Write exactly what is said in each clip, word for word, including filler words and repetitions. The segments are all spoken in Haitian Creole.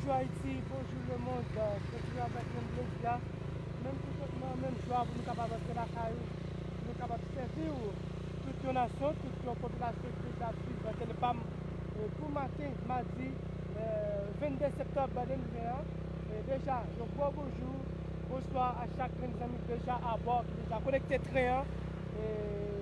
Bonjou Ayiti, bonjou lemonn, kontiniye avèk menm plezi a, menm kontantman, menm jwa pou nou kapab rantre lakay ou, pou nou kapab sèvi w, tout yon nasyon, tout yon popilasyon ki deja ap swiv Tele Pam, e, pou maten madi, e, vennde septanm de mil ven an. E, deja, yon gwo bonjou, bonswa a chak grenn zanmi ki deja abò, ki deja konekte tren an. E,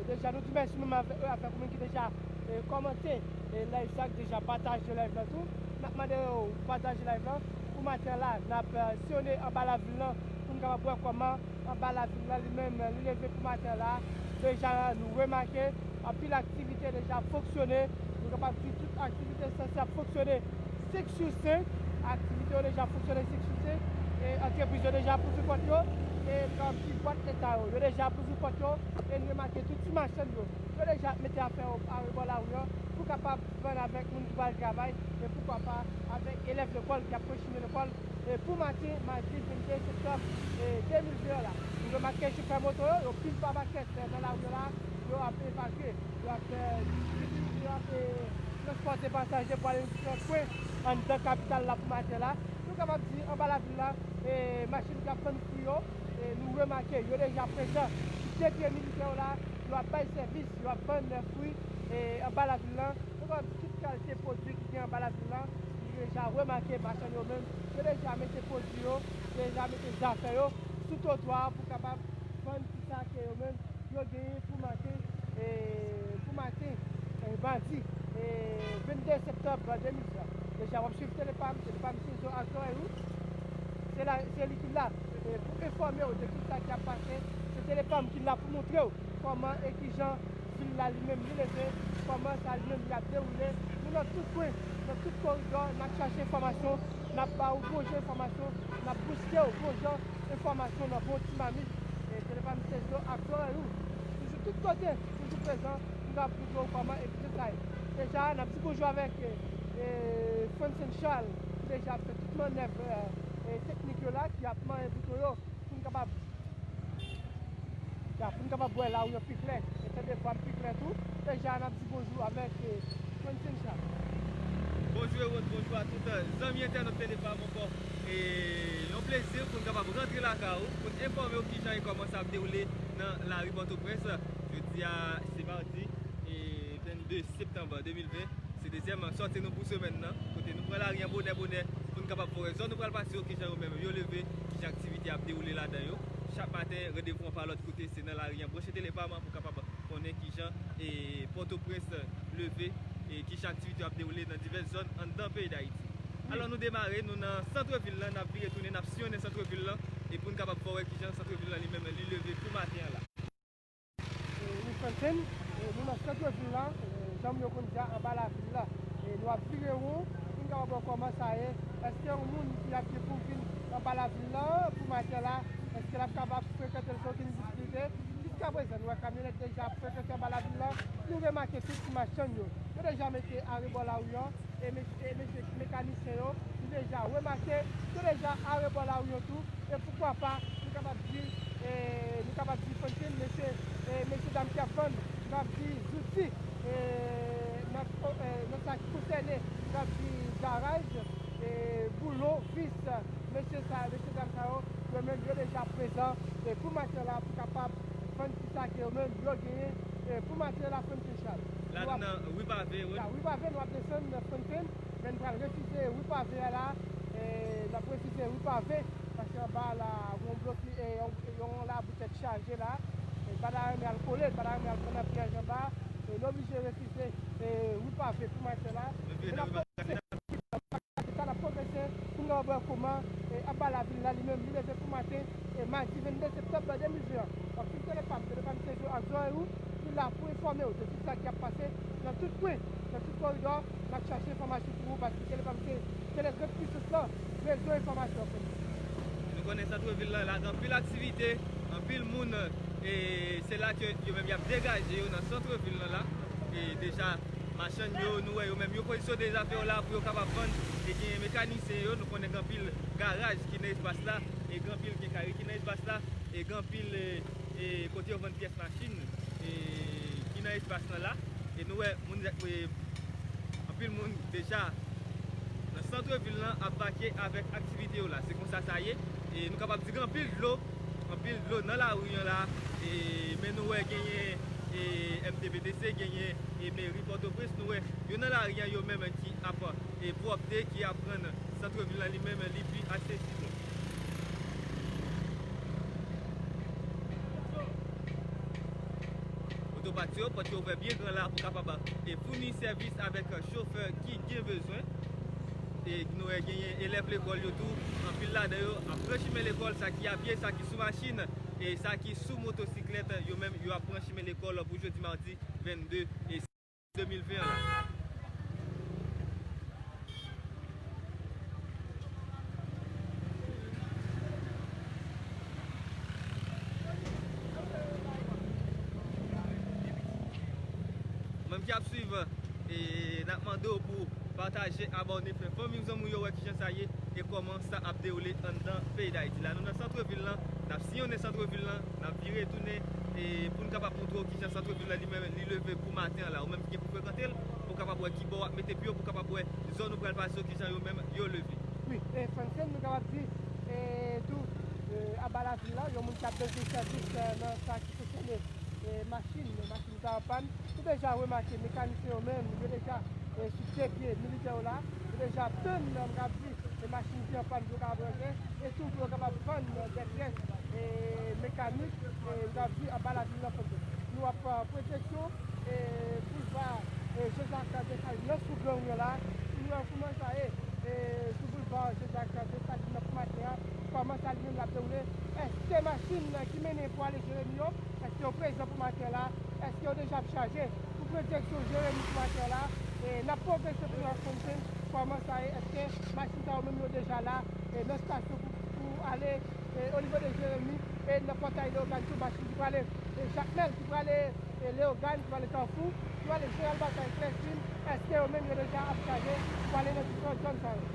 deja, nou di mèsi menm avèk, avèk ou menm ki deja, e, kòmante, e, live sa, ki deja pataje live la tou. N ap mande yo pataje live la. Pou maten la, n ap, e, siyone anba lavil lan pou n kapab wè kòman anba lavil lan li menm, li leve pou maten la. Deja, nou remake anpil aktivite deja ap fonksyone. Nou kapab di tout aktivite sanse ap fonksyone senk sou senk. Aktivite yo deja fonksyone senk sou senk. E antrepriz yo deja ap ouvri pòt yo. E nou kapab di bwat leta yo, yo deja ap ouvri pòt yo. E nou remake tout ti machann yo, yo deja ap mete afè yo arebò lari an pou kapab vann avèk moun ki pral travay, e poukwa pa avèk elèv lekòl ki ap kontinye lekòl, e pou maten madi vennde septanm, e de mil ven an la. Nou remake chofè moto yo, yo pile pa pakèt, e, nan lari yo la, yo ap evakye, yo ap, e, yo ap, e, transpòte pasaje pou ale nan diferan kwen anndan kapital la pou maten la. Nou kapab di anba lavil la, e, machann ki ap vann fwi yo, e, nou remake yo deja prezan sou de pye militè yo la, yo ap bay sèvis, yo ap vann fwi, e, anba lavil lan. Nou kapab di tout kalite pwodui ki gen anba lavil lan, nou deja remake machann yo menm, yo deja mete pwodui yo, yo deja mete zafè yo sou twotwa a pou kapab vann ti sa ke yo menm yo genyen pou maten, e, pou maten, e, madi, e, vennde septanm de mil ven. Deja, w ap swiv Tele Pam, Tele Pam se zo ak zòrèy ou. Se la, se li ki la, e, pou enfòme w de tout sa ki ap pase. Se Tele Pam ki la pou montre w kòman e kijan vil la li menm li leve, kòman sa li menm li ap dewoule. Nou nan tout kwen, nan tout koridò, n ap chache enfòmasyon, n ap ba ou bon jan enfòmasyon, n ap bouske w bon jan enfòmasyon nan bon ti mamit. E, Tele Pam se zo ak zòrèy ou. Toujou tout kote, toujou prezan, nou ap montre w kòman e kijan sa ye. Deja, n ap di bonjou avèk, e, e, Francine Charles, ki deja ap fè tout mannèv, e, e, teknik yo la, ki ap manyen bouton yo, pou n kapab Ya, pou n kapab wè lari an pi klè, e tande vwa m pi klè tou. Deja, n ap di bonjou avèk, e, Francine Charles. Bonjou Erod, bonjou a tout, e, zanmi entènot Tele Pam ankò. E yon plezi pou n kapab rantre lakay ou, pou n enfòme w kijan e kòman sa ap dewoule nan lari Pòtoprens. Jodi a, se madi, e vennde septanm de mil ven. Se dezyèm sòti nou pou semèn nan, kote nou pran lari an bonè bonè pou n kapab fè w wè zòn nou pral pase yo, kijan yo menm yo leve, kijan aktivite ap dewoule ladan yo. Chak maten, randevou an pa lòt kote, se nan lari an. Branche Tele Pam pou w kapab konnen kijan, e, Pòtoprens leve, e kijan aktivite yo ap dewoule nan divès zòn anndan peyi Dayiti. Alò, nou demare, nou nan sant vil lan, n ap vire tounen, n ap siyonnen sant vil lan, e pou n kapab fè w wè kijan sant vil lan li menm li leve pou maten an la. E, Wi Francine, e, nou nan sant vil la, e, jan moun yo konn di a, anba lavil la. E, nou ap vire won pou n kapab wè kòman sa ye. Èske yon moun ki ap gen pou vin anba lavil la pou maten la, èske l ap kapab frekante l san okenn difikilte? Jiskaprezan, nou wè kamyonèt deja ap frekante anba lavil la. Nou remake tout ti machann yo, yo deja mete arebò lari an. E me-, e mesye mekanisyen yo, nou deja remake, yo deja arebò lari yo tou. E poukwa pa, nou kapab di, e, nou kapab di Francine, mesye, e, mesye dam ki ap vann, nou ap di zouti, e, nan, e, nan sa ki konsène, nou ap di garaj, e, boulon, vis, mesye sa, mesye dam sa yo, yo menm yo deja prezan, e, pou maten la, pou kapab vann ti sa ke yo menm yo genyen, e, pou maten la, Francine Charles. La nou nan Wi Pave, wi. Ya, Wi Pave, nou ap desann Francine, men nou pral refize Wi Pave a la, e, n ap refize Wi Pave, paske anba la, yon blokis, e, yon, yon labou tèt chaje la, e, pa ta renmen al kole, pa ta renmen al pran nan pyèj anba, e, nou oblije refize, e, Wi Pave pou maten la. Men n ap pwogrese, n ap pwogrese pou n kapab wè kòman, e, anba lavil la, li menm, li leve pou maten, e, madi vennde septanm de mil ven an. W ap swiv Tele Pam, Tele Pam se zo ak zòrèy ou, ki la pou enfòme w de tout sa ki ap pase nan tout kwen, nan tout koridò. N ap chache enfòmasyon pou ou, paske Tele Pam se, se le grand puissance lan, rezo enfòmasyon an. Nou konnen sant vil lan la gen anpil aktivite, anpil moun, e se la ke yo menm y ap degaje yo nan sant vil lan la. E deja, machann yo, nou wè yo menm, yo pozisyone zafè yo la pou yo kapab vann. E gen mekanisyen yo, nou konnen gen anpil garaj ki nan espas la, e gen anpil kenkayri ki nan espas la, e gen anpil, e, e, kote yo vann pyès machin, e, ki nan espas lan la. E nou wè moun, e, anpil moun deja nan Santrevil lan ap vake avèk aktivite yo la. Se konsa sa ye. E nou kapab di gen anpil dlo, anpil dlo nan lari an la. E, men nou wè genyen e, M T B T C, genyen e, meri Pòtoprens. Nou wè yo nan lari an yo menm ki ap e, pwòpte, ki ap rann santrevil lan li menm li pi aksesib. Otopat yo, pòt yo ouvè byen gran la pou kapab e, founi sèvis avèk chofè ki gen bezwen. E nou wè genyen elèv lekòl yo tou, anpil ladan yo ap pran chimen lekòl, sa ki a pye, sa ki sou machin, e sa ki sou motosiklèt, yo menm yo ap pran chimen lekòl pou jodi madi vennde e de mil ven an la. Ou menm ki ap swiv, e n ap mande w pou pataje, abòne, fè fanmi w, zanmi w yo wè kijan sa ye e kòman sa ap dewoule anndan peyi Dayiti. La nou nan santrevil lan, n ap siyonnen santrevil lan, n ap vire tounen e pou n kapab montre w kijan santrevil lan li menm li leve pou maten an la. Ou menm ki gen pou frekante l, pou w kapab wè kibò w ap mete pye w, pou w kapab wè zòn ou pral pase yo, kijan yo menm yo leve. Wi, e Francine, nou kapab di e tou e anba lavil la, yon moun k ap bezwen sèvis e nan sa ki konsène e machin, e machin ta an pàn. Nou deja remake mekanisyen yo menm, yo deja e sou de pye militè yo la. Yo deja tann, m ka di, e machin ki an pàn pou yo kapab rantre. E tou pou yo kapab vann de pyès e mekanik, e m ka di, anba lavil lan Fòtbèl. Nou ap e, pran direksyon e boulva e Jean Jacques Dessalines nan sou gran ri an la. Si nou wè kòman sa ye e sou boulva Jean Jacques Dessalines nan pou maten an, kòman sa li menm l ap dewoule. Èske machin ki mennen pou ale Jeremi yo, èske yo prezan pou maten an la? Èske yo deja ap chaje pou pran direksyon Jeremi pou maten an la? E n ap pwogrese pou nou wè Francine kòman sa ye. Èske machin sa yo menm yo deja la e nan estasyon pou, pou ale e o nivo de Jeremi e nan pòtay Leyogàn tou, machin ki prale e Jakmèl, ki prale e Leyogàn, ki prale Kafou, ki prale Jeneral Batay, Klèsin, èske yo menm yo deja ap chaje pou ale nan diferan zòn sa yo?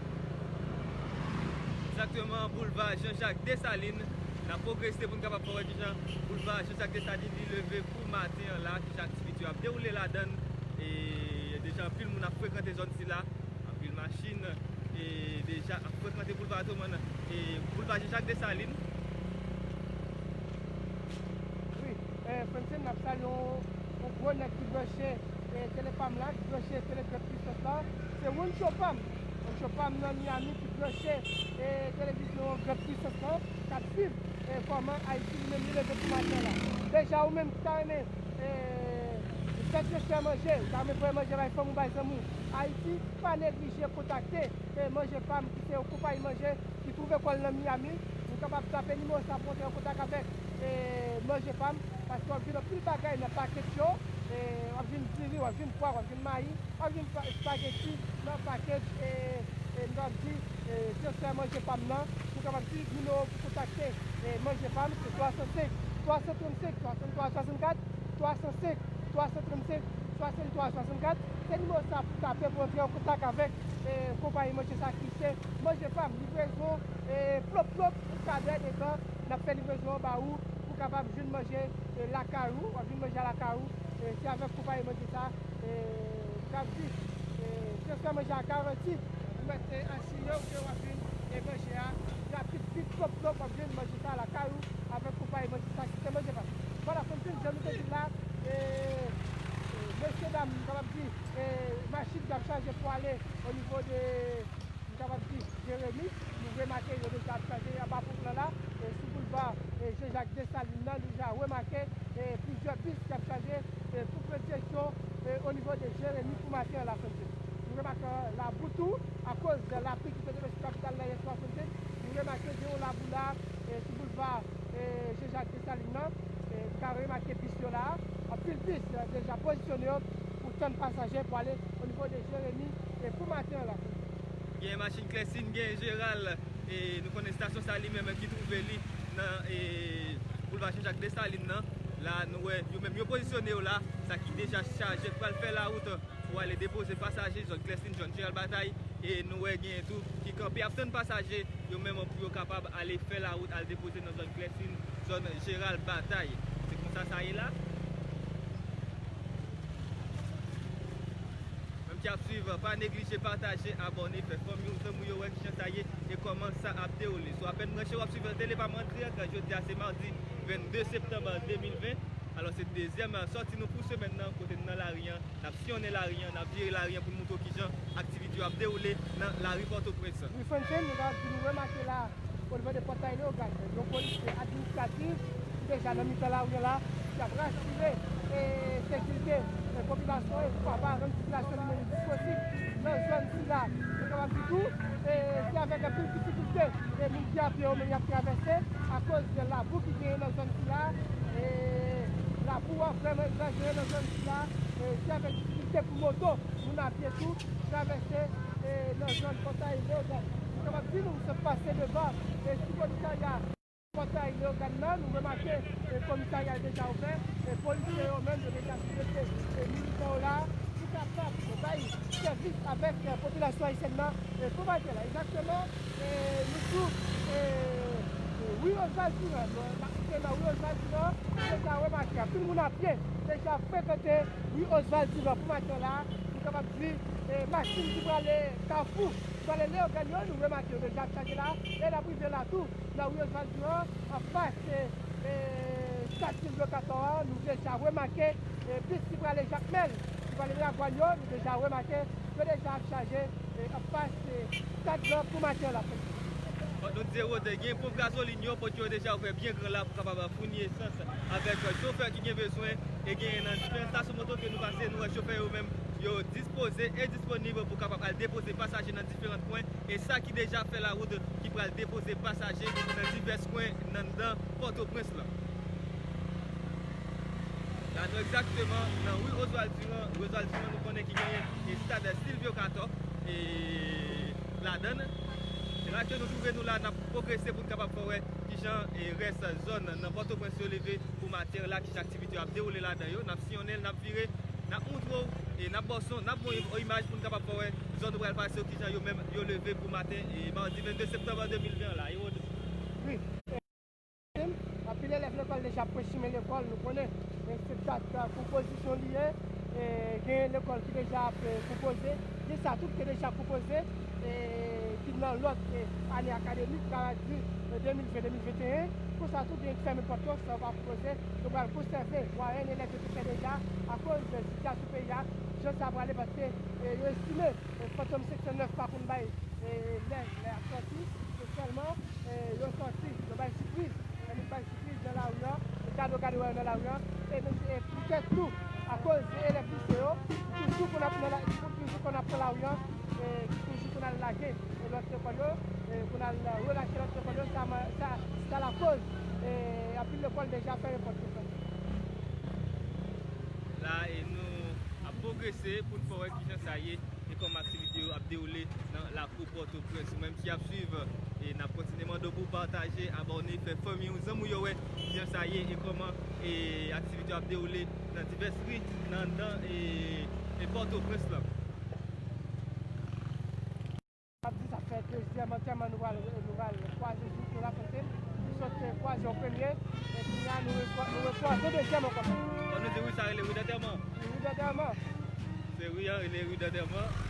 Egzakteman, boulva Jean Jacques Dessalines. N ap pwogrese pou n kapab fè w wè kijan boulva Jean Jacques Dessalines li leve pou maten an la, kijan aktivite yo ap dewoule ladan l. E deja anpil moun ap frekante zòn sila, anpil machin e deja ap frekante boulva Ottoman e boulva Jean Jacques Dessalines. Wi, e Francine, n ap salye yon, yon gwo nèg ki branche e tele pa m la, ki branche tele Grande Puissance la. Se Woncho Pam. Woncho Pam nan Miami ki branche e televizyon Grande Puissance la, k ap swiv e kòman Ayiti li menm li leve pou maten la. Deja ou menm ki ta renmen e fè transfè manje, ou ta renmen voye manje bay fanmi w, bay zanmi w Ayiti, pa neglije kontakte e Manje Pam, ki se yon konpayi manje ki twouve kò l nan Miami. Ou kapab tape nimewo sa pou antre an kontak avèk e Manje Pam, paske w ap jwenn anpil bagay nan package yo. E w ap jwenn diri, w ap jwenn pwa, w ap jwenn mayi, w ap jwenn pa-, espageti nan package e, e nou kapab di e transfè Manje Pam nan. Ou kapab di nimewo pou kontakte e Manje Pam, se twa san senk, twa san trannsenk, swasanntwa swasannkat, twa san senk, twa san trannsenk, swasanntwa swasannkat. Se nimewo sa pou tape pou antre an kontak avèk e konpayi manje sa ki se Manje Pam. Livrezon e plop plop, ou ka dèyè devan, n ap fè livrezon an ba ou, pou kapab jwenn manje e lakay ou, w ap jwenn manje a lakay ou. E se avèk konpayi manje sa e, k ap di e transfè manje a garanti. Ou mèt e asire w ke w ap jwenn e manje a rapid, vit, plop plop, w ap jwenn manje sa lakay ou avèk konpayi manje sa ki se Manje Pam. Vwala, Francine, jan nou te di l la, e, e mesye dam, m kapab di, e machin k ap chaje pou ale o nivo de, m kapab di, Jeremi, nou remake yo deja ap chaje anba pon lan la, e sou boulva e Jean Jacques Dessalines nan, nou deja remake e plizyè bis k ap chaje e pou pran direksyon e o nivo de Jeremi pou maten an la, Francine. Nou remake labou tou, akoz lapli ki te tonbe sou kapital la yè swa, Francine. Nou remake gen yon labou la e sou boulva e Jean Jacques Dessalines nan. E nou ka remake bis yo la, anpil bis e deja pozisyone yo pou tann pasaje pou ale o nivo de Jeremi e pou maten an la, Francine. Gen machin Klèsin, gen Jeral, e nou konnen estasyon sa li menm ki twouve li nan e boulva Jean Jacques Dessalines nan. La nou wè yo menm yo pozisyone yo la, sa ki deja chaje pral fè lawout pou ale depoze pasaje zòn Klèsin, zòn Jeral Batay. E nou wè genyen tou ki kanpe ap tann pasaje yo menm pou yo kapab ale fè lawout, al depoze nan zòn Klèsin, zòn Jeral Batay. Se konsa sa ye la. Menm Ki ap swiv, pa neglije pataje, abòne, fè fanmi w, zanmi w yo wè kijan sa ye e kòman sa ap dewoule. Si w apèn branche, w ap swiv Tele Pam an dirèk. Jodi a se madi vennde septanm de mil ven. Alò, se dezyèm sòti nou pou semèn nan, kote n nan lari an, n ap siyonnen lari an, n ap vire lari an pou n montre w kijan aktivite yo ap dewoule nan lari Pòtoprens. Wi, Francine, nou ka di nou remake la, onivo de Pòtay Leyogàn, yon polis administratif ki deja nan mitan lari an la, ki ap rasire e sekirite e popilasyon e pou kapab rann sikilasyon li menm disposib nan zòn sila. Nou kapab di tou, e se avèk anpil difikilte e moun ki apye yo menm y ap travèse akoz de labou ki genyen nan zòn sila, e labou a vrèman egzajere nan zòn sila, e se avèk difikilte pou moto, moun apye tou, travèse e nan zòn Pòtay Leyogàn. Nou kapab di nou sot pase devan e sou komisarya Pòtay Leyogàn nan, nou remake e komisarya a deja ouvè, e polisye yo menm yo deja sou pye, e militan yo la pou kapab bay sèvis avèk e popilasyon ayisyèn nan e pou maten la. Egzakteman, e nou sou e, e ri Oswald Durand, nou, n ap monte nan ri Oswald Durand, nou deja remake anpil moun apye deja frekante ri Oswald Durand pou maten la. Nou kapab di e machin ki prale Kafou, ki prale Leyogàn yo, nou remake yo deja ap chaje la, e n ap rive la tou nan ri Oswald Durand, anfas e, e stad Sylvio Cator an, nou deja remake e bis ki prale Jakmèl, ki prale Miragwàn yo, nou deja remake yo deja ap chaje e anfas e stad lan pou maten la. Fòk nou di Rod, gen ponp gazolin yo, pòt yo deja ouvè byen gran la pou kapab founi esans avèk chofè ki gen bezwen. E gen nan diferan estasyon moto ke nou pase, nou wè chofè yo menm yo dispoze e disponib pou kapab al depoze pasaje nan diferan kwen. E sa ki deja fè lawout, ki pral depoze pasaje nan divès kwen nan, nan Pòtoprens lan. La nou egzakteman nan ri Oswald Durand. Ri Oswald Durand, nou konnen ki genyen e stad Sylvio Cator e ladan l. Se la ke nou twouve nou la, n ap pwogrese pou n kapab fè wè kijan e rès zòn nan Pòtoprens yo leve pou maten la, kijan aktivite yo ap dewoule ladan yo. N ap siyonnen l, n ap vire, n ap montre w, e n ap ba w son, n ap ba w imaj pou n kapab fè w wè zòn ou pral pase yo, kijan yo menm yo leve pou maten e madi vennde septanm de mil ven an la. Ewod. Wi. Anpil elèv lekòl deja ap pran chimen lekòl, nou konnen. Men se dat, a, konpozisyon li ye. E gen lekòl ki deja ap, e, konpoze. Gen sa tout ki deja konpoze, e, ki nan lòt, e, ane akademik, nou ka di, e, de mil ven, de mil venteyen. Konsa tou, gen fèmen pòt yo, sa yo pa konpoze. Yo pral konsève mwayèn elèv yo te fè deja akoz, e, sitiyasyon peyi a, jan sa prale, paske, e, yo estime, e, Phantom senk san nèf pa konn bay, e, lè, lè ap sòti, se sèlman, e, yo sòti, yo bay sipriz. Annik bay sipriz nan lari an, e gade w gade wè yo nan lari an, e, e poutèt tou, akoz se elèv lise yo, toujou konn ap nan la, toujou konn ap pran lari an, e, toujou konn al lage, e, lòt lekòl yo, e, konn al relake lòt lekòl yo, sa, sa, sa lakoz, e, anpil lekòl deja fèmen pòt yo. La, e nou ap pwogrese pou n fè wè kijan sa ye e kòman aktivite yo ap dewoule nan lakou Pòtoprens. Ou menm ki ap swiv, e n ap kontinye mande w pou w pataje, abòne, fè fanmi w, zanmi w yo wè kijan sa ye e kòman, e, aktivite yo ap dewoule nan divès ri nan, nan, e, e Pòtoprens lan. Ap di sa fè dezyèm antèman nou pral, nou pral kwaze sou, sou Lafontenn. Nou sot, e, kwaze yon premye, e kounye a nou rekwa-, nou rekwaze yon dezyèm ankò. Fò nou di ri sa rele ri dantèman. Ri dantèman. Se ri an rele ri dantèman.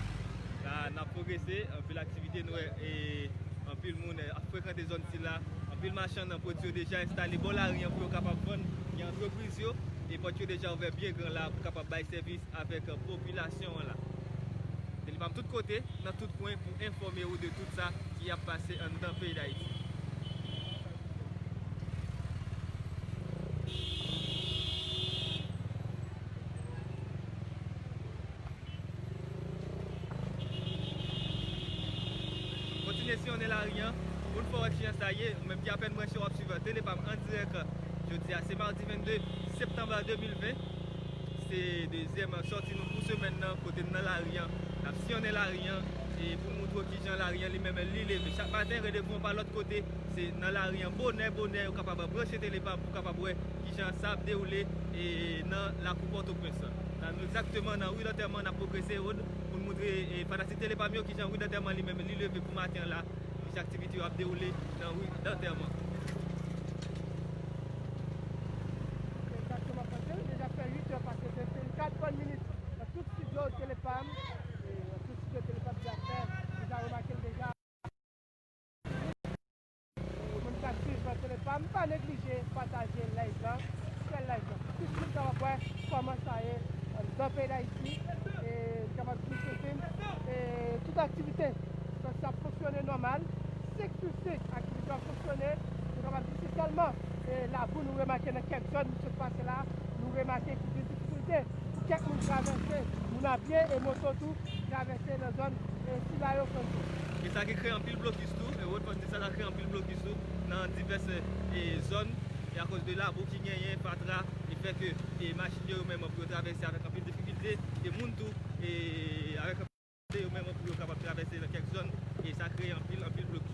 La, n ap pwogrese, anpil aktivite nou wè, e anpil moun, e, ap frekante zòn sila. Anpil machann pwodui yo deja enstale bò lari an pou yo kapab vann. Gen antrepriz yo, e pòt yo deja ouvè byen gran la pou kapab bay sèvis avèk, e, popilasyon an la. Telefam tout kote, nan tout kwen pou enfòme ou de tout sa ki ap pase anndan peyi Dayiti. Kontinye siyonnen lari an pou n fè w wè kijan sa ye. Ou menm ki apèn branche, w ap swiv Tele Pam an dirèk. Jodi a se madi vennde septanm de mil ven. Se dezyèm sòti nou pou semèn nan, kote n nan lari an. N ap siyonnen lari an e pou n montre w kijan lari an li menm li leve. Chak maten, randevou an pa lòt kote, se nan lari an bonè, bonè, ou kapab branche Tele Pam pou w kapab wè kijan sa ap dewoule, e, nan lakou Pòtoprens. La nou egzakteman nan ri dantèman, n ap pwogrese, Rod, pou n montre, e, fanatik Tele Pam yo kijan ri dantèman li menm li leve pou maten an la. Jan aktivite yo ap dewoule nan ri dantèman. Egzakteman, Francine, li deja fè uit è pase vennkat bòn minit nan tout estidyo Tele Pam. E pataje live la, share live la. Tout moun kapab wè kòman sa ye anndan peyi Dayiti. E nou kapab di ke, e, tout aktivite sa, sa ap fonksyone nòmal. Senk sou senk aktivite ap fonksyone. Nou kapab di se sèlman, e, labou nou remake nan kèk zòn nou sot pase la. Nou remake ki gen difikilte pou kèk moun travèse, moun a pye e moto tou, travèse nan zòn, e, sila yo, Franco. E sa ki kreye anpil blokis tou, e, Rod Francis, sa ka kreye anpil blokis tou nan divès, e, zòn, e akoz de labou ki genyen, fatra, e fè ke, e, machin yo, yo menm pou yo travèse avèk anpil difikilte, e moun tou, e avèk yo menm pou yo kapab travèse nan kèk zòn, e sa kreye anpil, anpil blokis.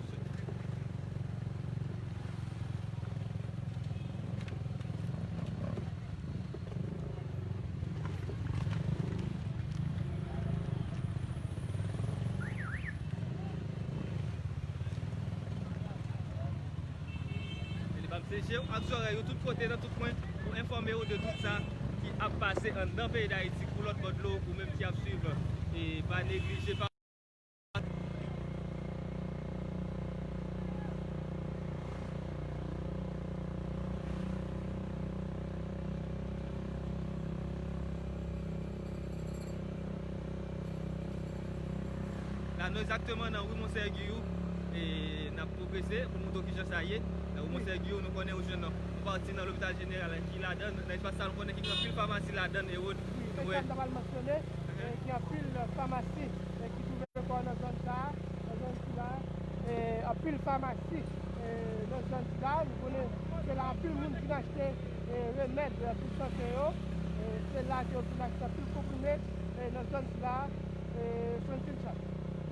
Li pa m se je w ak zòrèy ou tout kote, nan tout kwen, pou enfòme w de tout sa ki ap pase anndan peyi Dayiti. Pou lòt bò dlo, ou menm ki ap swiv, e pa neglije pa. La, nou egzakteman nan ri Monseyè Giyou, e n ap pwogrese pou n montre w kijan sa ye. Nan ri Monseyè Giyou, nou konnen ou jwenn yon pati nan lopital jeneral ki ladan, nan espas sa, nou konnen ki gen anpil famasi ladan, e wòt. Wi, se sa m ta pral mansyone. E, gen anpil famasi, e, ki twouve kò yo nan zòn sa a, nan zòn sila. E, anpil famasi, e, nan zòn sila. Nou konnen se la anpil moun vin achte, e, remèd, e, pou sante yo. E, se la ke yo vin achte anpil konprime, e, nan zòn sila, e, Francis.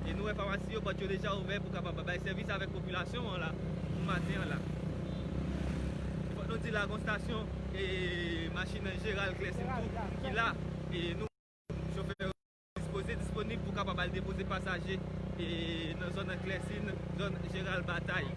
E nou wè famasi yo, pòt yo deja ouvè pou kapab bay sèvis avèk popilasyon an la, pou maten an la. E fòk nou di la, gon stasyon, e, machin Jeral Klèsin tou, ki la, e nou chofè yo dispoze, disponib pou kapab al depoze pasaje, e, nan zòn Klèsin, zòn Jeral Batay.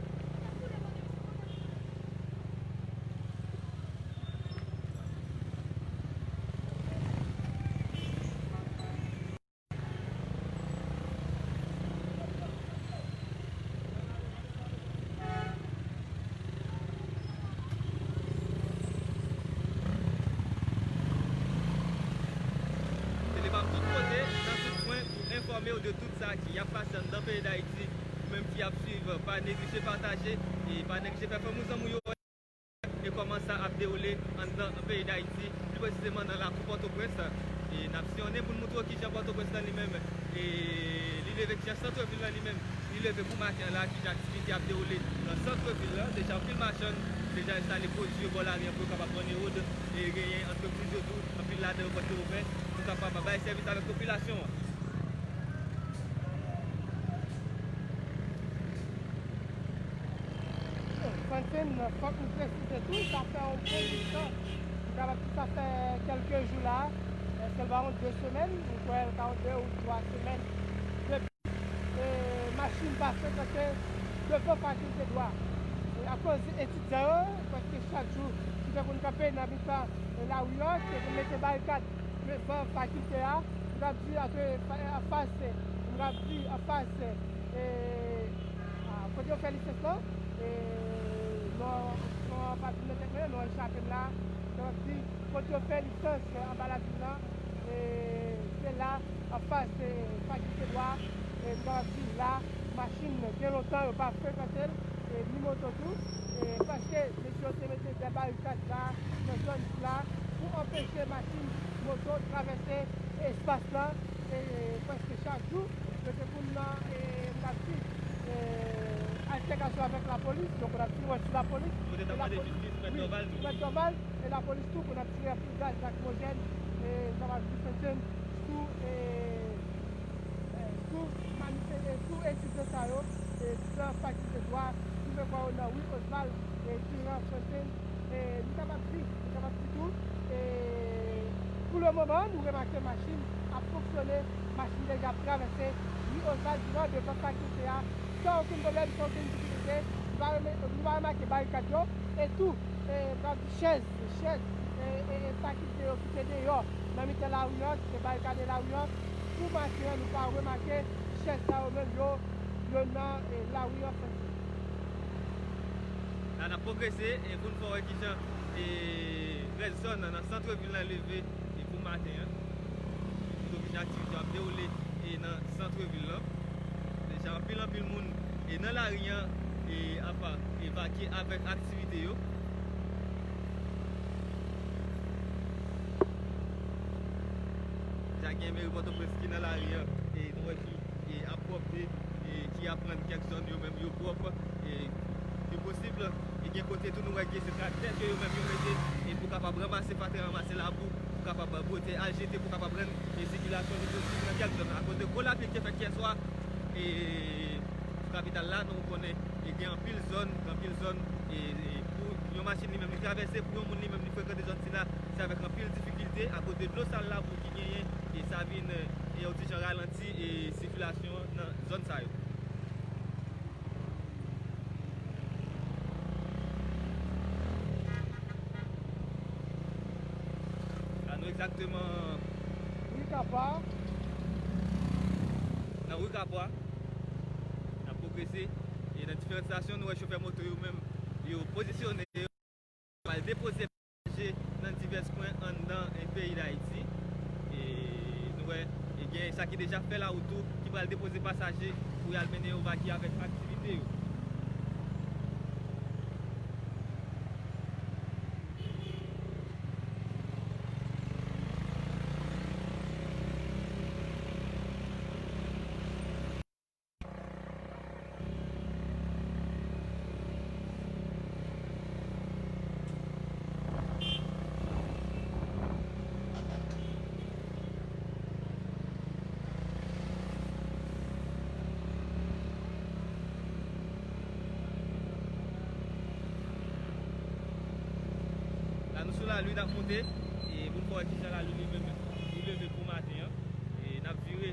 Telefòm tout kote, nan tout kwen, pou enfòme w de tout sa ki ap pase anndan peyi Dayiti. Ou menm ki ap swiv, pa neglije pataje, e pa neglije fè fanmi w, zanmi w yo wè e kòman sa ap dewoule anndan peyi Dayiti, pli presizeman nan lakou Pòtoprens. E n ap siyonnen pou n montre w kijan Pòtoprens lan li menm, e li leve, kijan sant vil lan li menm li leve pou maten an la, kijan aktivite ap dewoule nan sant vil lan. Deja anpil machann deja enstale pwodui yo bò lari an pou yo kapab vann yo wòt, e genyen antrepriz yo tou, anpil ladan yo pòt yo ouvè pou kapab bay sèvis avèk popilasyon an. Francine, fòk m presize tou, sa fè yon bon bout tan. M kapab di sa fè kèlke jou la. Èske l pa yon de semèn? M kwè l ka yon de ou twa semèn depi, e, machin pa frekante devan fakilte dwa. E, akoz etidyan yo, prèske chak jou, ki te konn kanpe nan mitan, e, lari an, ki te konn mete barikad devan fakilte a, m t ap di ant, e, fa-, anfas, e, m t ap di anfas, e, a, kote yo fè lisans lan, e, non, non an pa vin nan tèt mwen, non an chape m la, m t ap di kote yo fè lisans, e, anba lavil lan, e, se la, anfas, e, fakilte dwa, e, m t ap di la, machin gen lontan yo pa frekante l, e, ni moto tou, e, paske mesye yo te mete de barikad la nan zòn sila pou anpeche machin, moto travèse espas la. E, prèske chak jou, yo te konn nan, e, m t ap di, e, altèkasyon avèk lapolis, yo konn ap tire sou lapolis. Yo te mande jistis, Mèt Dorval tou. Mèt Dorval, e lapolis tou konn ap tire anpil gaz lakrimojèn, e, m t ap di, sou, e, e, sou manifè-, e, sou etidyan sa yo, e, nan fakilte dwa, twouve kò yo nan ri Oswald, e, Durand Fontaine, e, nou kapab di, nou kapab di tou, e, pou le moman, nou remake machin ap fonksyone, machin deja ap travèse ri Oswald Durand devan fakilte a, san okenn pwoblèm, san okenn difikilte. Nou pa reme-, nou pa remake barikad yo, e tou, e, nou kapab di chèz, chèz, e, e, e, fakilte yo ki te deyò, nan mitan lari an, ki te barikade lari an. Pou maten an, nou pa remake chèz sa yo menm, yo, yo nan, e, lari an, Francis. La n ap pwogrese e pou n fè w wè kijan e rès zòn nan, nan sant vil la leve e pou maten an. Pou nou kijan aktivite yo ap dewoule e nan sant vil la. Deja anpil, anpil moun e nan lari an e ap evakye avèk aktivite yo. Deja gen meri Pòtoprens ki nan lari an e nou wè ki e ap pwòpte e ki ap rann kèk zòn yo menm yo pwòp e ki posib. E gen kote tou nou wè gen se traktè ke yo menm yo mete e pou kapab ranmase fatra, ranmase labou, pou kapab bwote al jete, pou kapab rann e sikilasyon li posib nan kèk zòn. Akoz de gwo lapli ki te fèt yè swa e sou kapital la, nou konnen e gen anpil zòn, gen anpil zòn e, e pou yon machin li menm li travèse, pou yon moun li menm li frekante zòn sila, se avèk anpil difikilte akoz de dlo sal labou ki genyen e sa vin e yon ti jan ralanti e sikilasyon nan zòn sa yo. La nou egzakteman Ri Kapwa. Nan ri Kapwa. N ap pwogrese e nan diferan estasyon nou wè chofè moto yo menm yo pozisyone yo pral depoze pasaje nan divès kwen anndan e peyi Dayiti. E nou wè e gen sa ki deja fè lawout tou ki pral depoze pasaje pou y al mennen yo vakye avèk aktivite yo. La nou sou lalin n ap monte e pou n fè w wè kijan lalin li menm li leve pou maten an. E n ap vire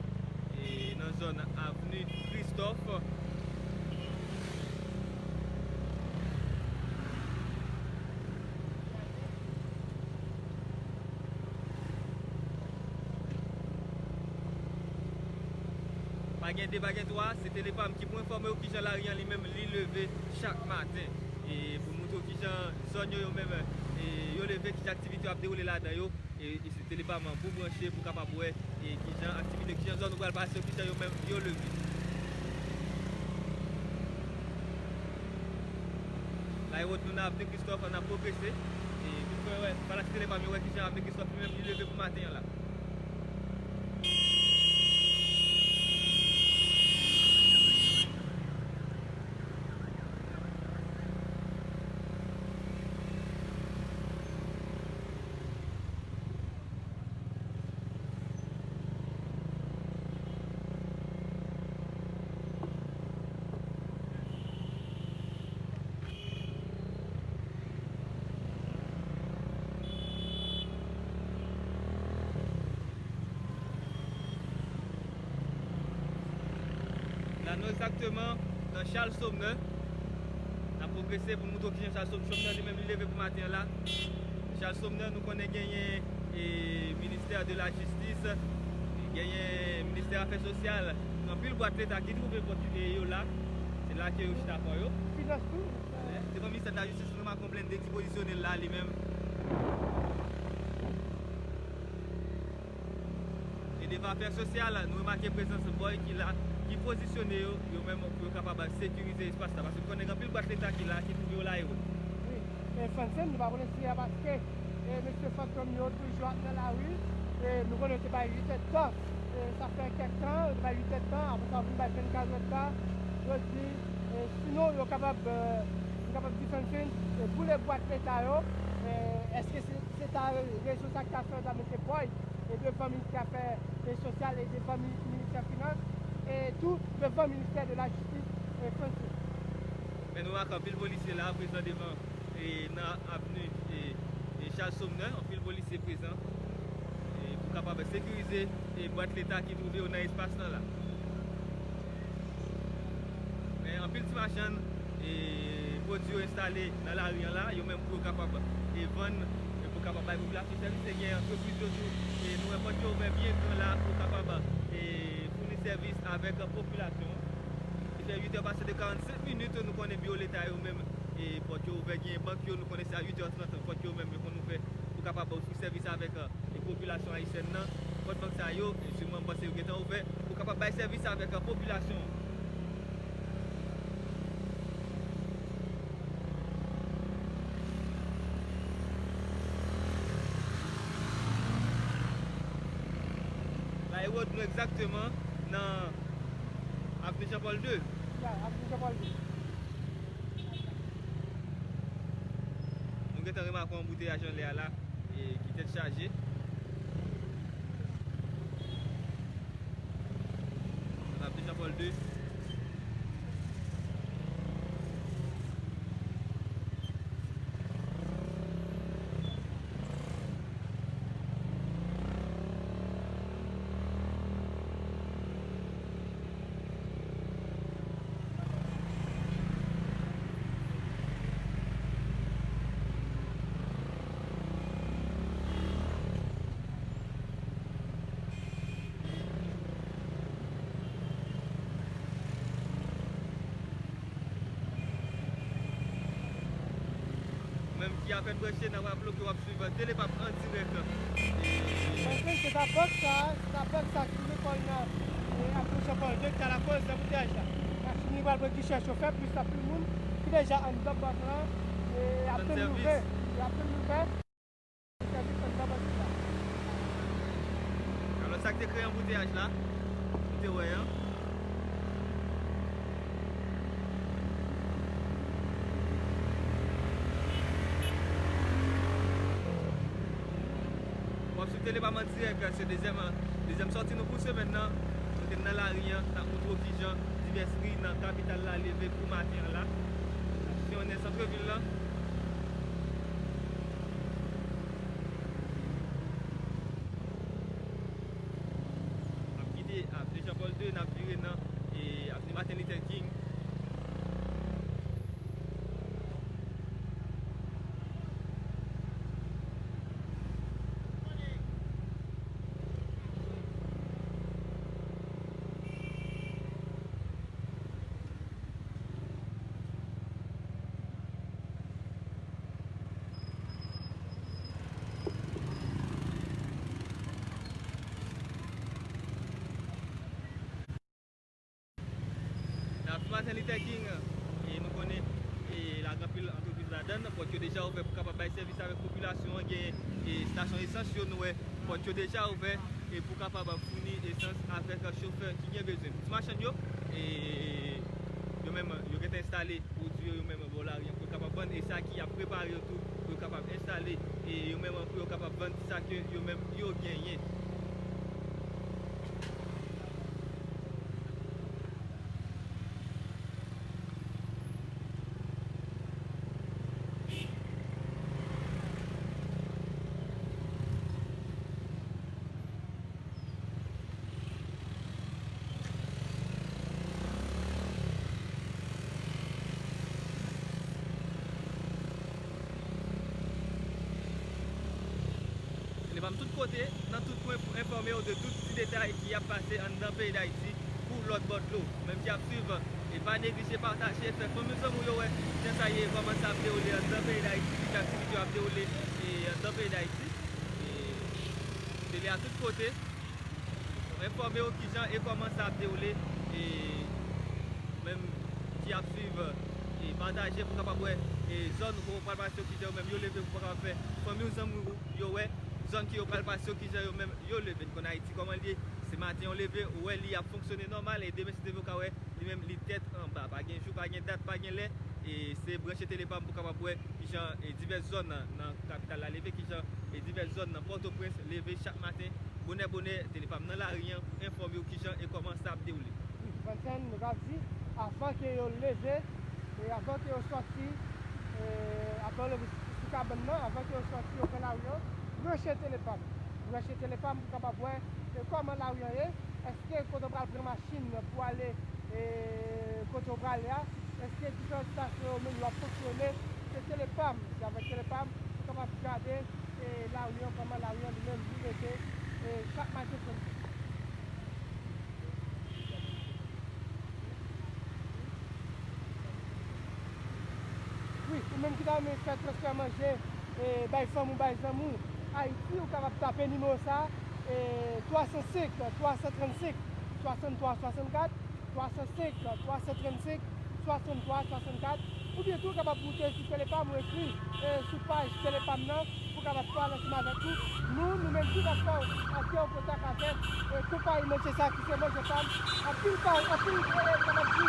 e nan zòn avni Kristòf. Pa gen de, pa gen twa, se Telepam ki pou enfòme w kijan lari an li menm li leve chak maten. E pou montre w kijan zòn yo, yo menm, e yo leve, kijan aktivite yo ap dewoule ladan yo. E, e se Telepam pou branche, pou kapab wè e kijan aktivite, kijan zòn ou pral pase, kijan yo menm yo leve. La e wòt nou nan avni Kristòf, n ap pwogrese. E vin fè wè, pale ak Telepam yo wè kijan avni Kristòf li menm li leve pou maten an la. La nou egzakteman nan Charles Somner. N ap pwogrese pou n montre w kijan Charles Somner li menm li leve pou maten an la. Charles Somner, nou konnen genyen e ministè de la jistis, genyen ministè afè sosyal, gen anpil bwat leta ki twouve pòt e yo la. Se la ke yo chita kò yo. Finans tou. Devan ministè de la jistis, nou remake yon blende ki pozisyone la li menm. E devan afè sosyal, nou remake prezans bòy ki la, ki pozisyone yo, yo menm pou yo kapab sekirize espas la. Paske nou konnen gen anpil bwat leta ki la, ki twouve yo la e wot. Wi. E Francine, nou pa konnen si se paske e mesye Fantom yo toujou ap nan lari. E nou konnen se bay uit èdtan. E sa fè kèk tan, se bay uit èdtan, apre sa yo vin bay vennkaz èdtan. Yo di, e sinon yo kapab, e, nou kapab di Francine, e boule bwat leta yo. E èske se, se ta rezon sa k ta fè yo ta mete bòy e devan ministè afè e sosyal e devan mi-, ministè finans e tou devan ministè de la jistis e Francine? Men nou wè anpil polisye la prezan devan e nan avni e, e Charles Somner, anpil polisye prezan e pou kapab sekirize e bwat leta ki twouve yo nan espas lan la. Men anpil ti machann e pwodui yo enstale nan lari an la, yo menm pou yo kapab e vann e pou kapab bay popilasyon sèvis. E gen antrepriz yo tou e nou wè pòt yo ouvè byen gran la pou kapab e founi sèvis avèk popilasyon an. Li fè uit è pase de karannsenk minit, nou konnen biwo leta yo menm E pòt yo ouvè, gen bank yo, nou konnen se a uit è trant pòt yo menm yo konn ouvè pou kapab ofri sèvis avèk, e, popilasyon ayisyèn nan. Pòt bank sa yo, e, sèlman m panse yo gentan ouvè pou kapab bay sèvis avèk, e, popilasyon an. Bay wòd nou egzakteman nan Avni Jean Paul de. Ya, Avni Jean Paul de. Nou gentan remake yon anbouteyaj anlè a la, e ki tèt chaje. Avni Jean Paul de. Ou menm ki apèn branche, n ap raple w ke w ap swiv Telepap an dirèk. Paske se ta bank sa, se ta bank sa ki lekòl nan, e, Avni Jean Paul de ki ta lakòz anbouteyaj la. Machin li pral pran ki chè chofè, plis anpil moun ki deja anndan bank lan, e, ap tann nouvè, e, ap tann nouvè. Sèvis anndan bank la. Alò, sa k te kreye anbouteyaj la, nou te wè an. W ap swiv Telepam an dirèk, se dezyèm, dezyèm sòti nou pou semèn nan. Nou te nan lari an, n ap montre w kijan divès ri nan kapital la leve pou maten an la. N ap siyonnen santvil la. N ap kite Avni Jean Paul de, n ap vire nan, e, Avni Martin Luther King. Nan Avni Martin Luther King, e nou konnen, e la gen anpil antrepriz ladan l, pòt yo deja ouvè pou kapab bay sèvis avèk popilasyon an, gen, e, estasyon esans yo, nou wè pòt yo deja ouvè, e pou kapab founi esans avèk chofè ki gen bezwen. Ti machann yo, e yo menm, yo gentan enstale pwodui yo, yo menm bò lari an pou yo kapab vann, e sa ki ap prepare yo tou pou yo kapab enstale, e yo menm pou yo kapab vann sa ke yo menm yo genyen. Telepam tout kote, nan tout kwen pou enfòme w de tout ti detay ki ap pase anndan peyi Dayiti pou lòt bò dlo. Ou menm ki ap swiv, e pa neglije pataje, fè fanmi w, zanmi w yo wè jan sa ye, kòman sa ap dewoule anndan peyi Dayiti, ki aktivite yo ap dewoule, e anndan peyi Dayiti. E tele a tout kote. Enfòme w kijan e kòman sa ap dewoule, e menm ki ap swiv, e pataje pou kapab wè, e zòn ou pral pase yo kijan yo menm yo leve pou kapab fè fanmi w, zanmi w yo wè zòn ke yo pral pase yo kijan yo menm yo leve. Nou konn Ayiti kòman l ye, se maten yo leve, ou wè li ap fonksyone nòmal, e demen si Dye vle w ka wè li menm li tèt anba. Pa gen jou, pa gen dat, pa gen lè, e se branche Telepam pou kapab wè kijan, e divès zòn nan, nan kapital la leve, kijan, e divès zòn nan Pòtoprens leve chak maten. Bonè bonè, Telepam nan lari an pou enfòme w kijan e kòman sa ap dewoule. Wi, Fransèn, nou ka di, avan ke yo leve, e avan ke yo sòti, e avan yo leve sou, sou kabann nan, avan ke yo sòti, yo pran lari an, branche Telepam. Branche Telepam pou kapab wè, e kòman lari an ye, èske kote w pral pran machin pou ale, e kote w prale a, èske diferan estasyon yo menm yo ap fonksyone, se Telepam, se avèk Telepam ou kapab gade, e lari an, kòman lari an li menm li rete, e chak maten pou l fè. Wi, Menm ki ta renmen fè transfè manje, e, bay fanmi w, bay zanmi w Ayiti, ou kapab tape nimewo sa, e, twa san senk, twa san trannsenk, swasanntwa swasannkat, twa san senk, twa san trannsenk, swasanntwa swasannkat, oubyen tou ou kapab moute sou Telepam ou ekri, e, sou paj Telepam nan pou kapab pale ansanm avèk nou. Nou, nou menm tou n ap fè w antre an kontak avèk, e, konpayi manje sa ki se Manje Pam. Anpil pa, anpil, e, e, kapab di,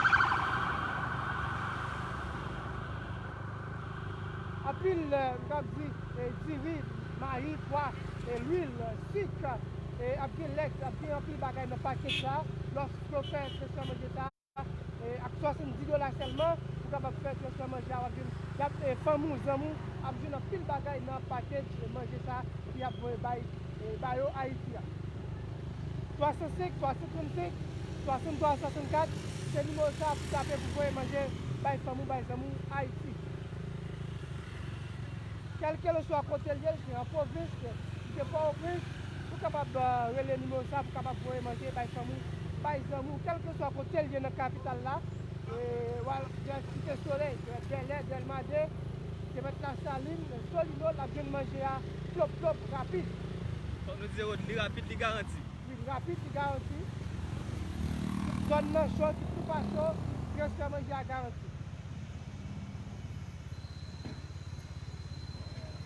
anpil, e, m kapab di, e, diri, mayi, pwa, e, lwil, sik, e, ap gen lèt, ap gen anpil bagay nan pakèt sa. Lòske w fè transfè manje sa, e, ak swasanndis dola sèlman, ou kapab fè transfè manje a, w ap jwenn, y ap, e, fanmi w, zanmi w ap jwenn anpil bagay nan pakèt manje sa ki ap voye bay, e, ba yo Ayiti a. Twa san senk, twa san trannsenk, swasanntwa swasannkat, se nimewo sa pou tape pou voye manje bay fanmi w, bay zanmi w Ayiti. Kèlkeswa kote l ye, l se an pwovens, l se Pòtoprens, ou kapab, e, rele nimewo sa pou kapab voye manje bay fanmi w, bay zanmi w, kèlkeswa kote l ye nan kapital la. E, w al dèyè Site Solèy, dèyè Bèlè, Dèlma de, dèyè Lasalin, Solino, l ap jwenn manje a plop plop, rapid. Fòk nou di se li rapid, li garanti. Li rapid, li garanti. Zòn nan cho, si tou pa cho, transfè manje a garanti.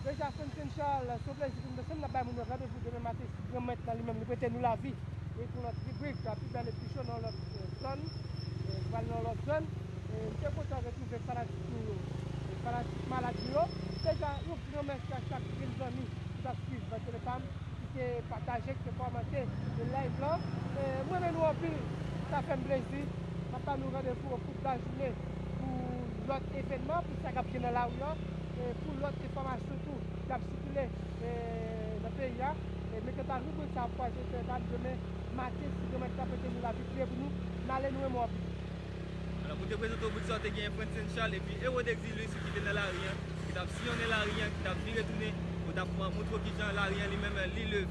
Deja, Friends and Charles, se yon plezi pou nou. N ap bay moun yo randevou demen maten, si Granmèt nan li menm li prete nou lavi. E pou lòt ribrik, pi bèl e pi cho nan lòt, e, zòn, e, pral nan lòt zòn. E, m te kontan retwouve fanatik nou yo, e, fanatik malad nou yo. Deja, yon gran mèsi a chak grenn zanmi ki t ap swiv Telepam, ki te pataje, ki te kòmante live lan. E, m renmen nou anpil, sa fè m plezi. M ap ba nou randevou an kout lajounen pou lòt evènman, pou sa k ap gen nan lari a, e, pou lòt enfòmasyon tou k ap sikile, e, nan peyi a. E, men kanta ribrik sa ap kwaze Telepam demen maten, si Granmèt la prete nou lavi, priye pou nou, n ale, nou renmen w anpil. Alò, pou te prezante w bout sa, w te gen Friends and Charles epi Erodexy Louis ki te nan lari an, ki t ap siyonnen lari an, ki t ap vire tounen, pou t ap montre w kijan lari an li menm, li leve.